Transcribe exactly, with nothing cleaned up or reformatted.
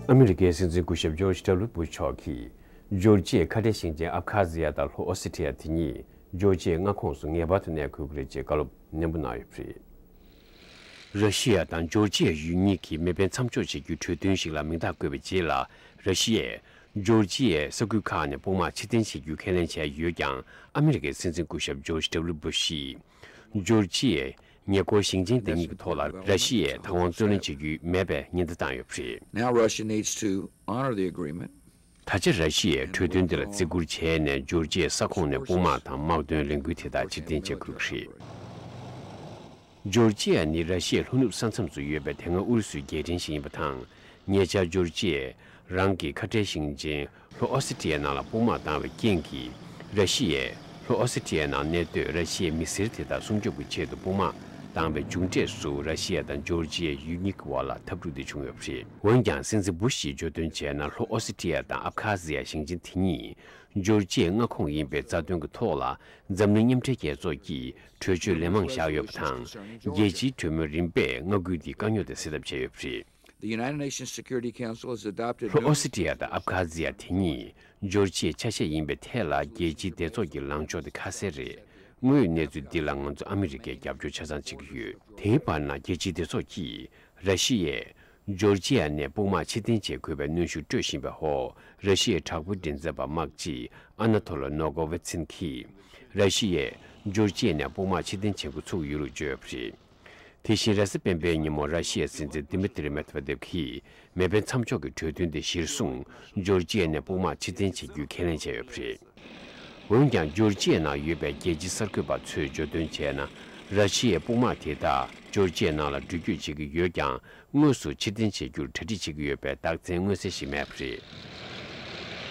ཨ་མི་རི་ཀའི་སྲིད་འཛིན་སྐུ་ཞབས་ཇོརྗ་ཌབ་ལུ་བུ་ཤ་མཆོག་གིས་ཇོར་ཇི་ཡའི་ཁ་བྲལ་ཞིང་ཆེན་ཨབ་ཁ་ཛི་ཡ་དང་ལྷོ་ཨོ་སི་ཁྲི་ཡ་དེ་གཉིས་ཇོར་ཇི་ཡའི་མངའ་ཁོངས་སུ་ངེས་པར་དུ་གནས་དགོས་ཀྱི་རེད་ཅེས་བཀའ་སློབ་ནན་པོ་གནང་ཡོད་པ་རེད། ར་ཤི་ཡ་དང་ཇོར་ཇི་ཡ་ཡུལ་གཉིས་ཀྱིས་མེ་འཕེན་མཚམས་འཇོག་བྱེད་རྒྱུའི་གྲོས་མཐུན་ཞིག་ལ་མིང་རྟགས་བཀོད་པའི་རྗེས་ལ། ར་ཤི་ཡས་ཇོར་ཇི་ཡའི་ས་ཁུལ་ཁག་ནས་དཔུང་དམག་ཕྱིར་འཐེན་བྱེད་རྒྱུའི་ཁས་ལེན་བྱས་ཡོད་ཀྱང་། ཨ་མི་རི་ཀའི་སྲིད་འཛིན་སྐུ་ཞབས་ཇོརྗ་ཌབ་ལུ་བུ་ཤིས་ཇོར་ཇི་ཡའི་ཉེ་འཁོར་ཞིང་ཆེན་དེ་གཉིས་ཀྱི་ཐོག་ལ་ར་ཤི་ཡས་བདག་དབང་རྩོད་ལེན་བྱེད་རྒྱུ་མེད་པའི་ཉེན་བརྡ་བཏང་ཡོད་པ་རེད། Now Russia needs to honor the agreement. ད་ཆ་ར་ཤི་ཡས་གྲོས་མཐུན་དེ་ལ་བརྩི་བཀུར་བྱས་ནས་ཇོར་ཇི་ཡའི་ས་ཁོངས་ནས་དཔུང་དམག་དང་དམག་དོན་ལས་འགུལ་དེ་དག་ཕྱིར་འཐེན་བྱེད་དགོས་ཀྱི་རེད། ཇོར་ཇི་ཡ་ནི་ར་ཤི་ཡའི་ལྷོ་ནུབ་ས་མཚམས་སུ་ཡོད་པའི་དེ་སྔ་ཨུ་རུ་སུའི་རྒྱལ་ཕྲན་ཞིག་ཡིན་པ་དང་། ཉེ་ཆར་ཇོར་ཇི་ཡས་རང་གི་ཁ་བྲལ་ཞིང་ཆེན་ལྷོ་ཨོ་སི་ཁྲི་ཡའི་ནང་ལ་དཔུང་དམག་བཏང་བའི་རྐྱེན་གྱིས། ར་ཤི་ཡས་ལྷོ་ཨོ་སི་ཁྲི་ཡའི་ནང་གནས་སྡོད་ར་ཤི་ཡའི་མི་སེར་དེ་དག་སྲུང་སྐྱོབ་ཀྱི་ཆེད་དུ་དཔུང་དམག་བཏང་བའི་མཇུག་འབྲས་སུ། ར་ཤི་ཡ་དང་ཇོར་ཇི་ཡའི་ཡུལ་གཉིས་ཀྱི་དབར་ལ་འཐབ་འཁྲུག་དེ་བྱུང་ཡོད་པ་རེད། འོན་ཀྱང་། སྲིད་འཛིན་བུ་ཤིས་བརྗོད་དོན་བྱས་ན། ལྷོ་ཨོ་སི་ཁྲི་ཡ་དང་ཨབ་ཁ་ཛི་ཡ་ཞིང་ཆེན་དེ་གཉིས་ཇོར་ཇི་ཡའི་མངའ་ཁོངས་ཡིན་པའི་རྩ་དོན་གྱི་ཐོག་ལ། འཛམ་གླིང་མཉམ་འབྲེལ་རྒྱལ་ཚོགས་ཀྱིས་གྲོས་ཆོད་ལན་མང་བཞག་ཡོད་པ་དང་། རྒྱལ་སྤྱིའི་གྲོས་མོལ་རིམ་པས་མངའ་ཁུལ་འདིའི་དཀའ་རྙོག་དེ་སེལ་ཐབས་བྱས་ཡོད་པ་རེད། The United Nations Security Council has adopted ལྷོ་ཨོ་སི་ཁྲི་ཡ་དང་ཨབ་ཁ་ཛི་ཡ་དེ་གཉིས་ཇོར་ཇི་ཡའི་ཆ་ཤས་ཡིན་པའི་ཐད་ལ། རྒྱལ་སྤྱིའི་སྡེ་ཚོགས་ཀྱི་ལངས་ཕྱོགས་དེ་ཁ་གསལ་རེད། དངོས་ཡོད་གནས་ཚུལ་འདི་ལ་ང་ཚོ་ཨ་མི་རི་ཀས་རྒྱབ་སྐྱོར་ཆ་ཚང་བྱེད་ཀྱི་ཡོད། དེའི་བར་ན། རྒྱལ་སྤྱིའི་སྡེ་ཚོགས་ཀྱིས་ར་ཤི་ཡས་ཇོར་ཇི་ཡ་ནས་དཔུང་དམག་ཕྱིར་འཐེན་བྱེད་དགོས་པའི་གནོན་ཤུགས་སྤྲོད་བཞིན་པའི་འོག་ར་ཤི་ཡའི་དྲག་པོའི་མགྲིན་ཚབ་པ་དམག་སྤྱི་ཨ་ན་ཐོ་ལི་ནོ་གོ་ཝེ་ཚིན་གྱིས། ར་ཤི་ཡས་ཇོར་ཇི་ཡ་ནས་དཔུང་དམག་ཕྱིར་འཐེན་བྱེད་འགོ་ཚུགས་ཡོད་ལུགས་བརྗོད་ཡོད་པ་རེད། དེ་བཞིན། རེས་གཟའ་སྤེན་པའི་ཉིན་མོ་ར་ཤི་ཡའི་སྲིད་འཛིན་དི་མི་ཏི་རི་མེད་ཝེ་དེབ་ཀྱིས་མེ་འཕེན་མཚམས་འཇོག་གི་གྲོས་མཐུན་དེ་གཞིར་བཟུང་ཇོར་ཇི་ཡ་ནས་དཔུང་དམག་ཕྱིར་འཐེན་བྱེད་རྒྱུའི་ཁས་ལེན་བྱས་ཡོད་པ་རེད། འོན་ཀྱང་། ཇོར་ཇི་ཡའི་ནང་ཡོད་པའི་རྒྱལ་སྤྱིའི་གསར་འགོད་པ་ཚོས་བརྗོད་དོན་བྱས་ན། ར་ཤི་ཡའི་དཔུང་དམག་དེ་དག་ཇོར་ཇི་ཡའི་ནང་ལ་འགྲུལ་སྐྱོད་བྱེད་ཀྱི་ཡོད་ཀྱང་། དངོས་སུ་ཕྱིར་འཐེན་བྱེད་རྒྱུར་གྲ་སྒྲིག་བྱེད་ཀྱི་ཡོད་པའི་རྟགས་མཚན་མངོན་གསལ་ཞིག་མེད་པ་རེད།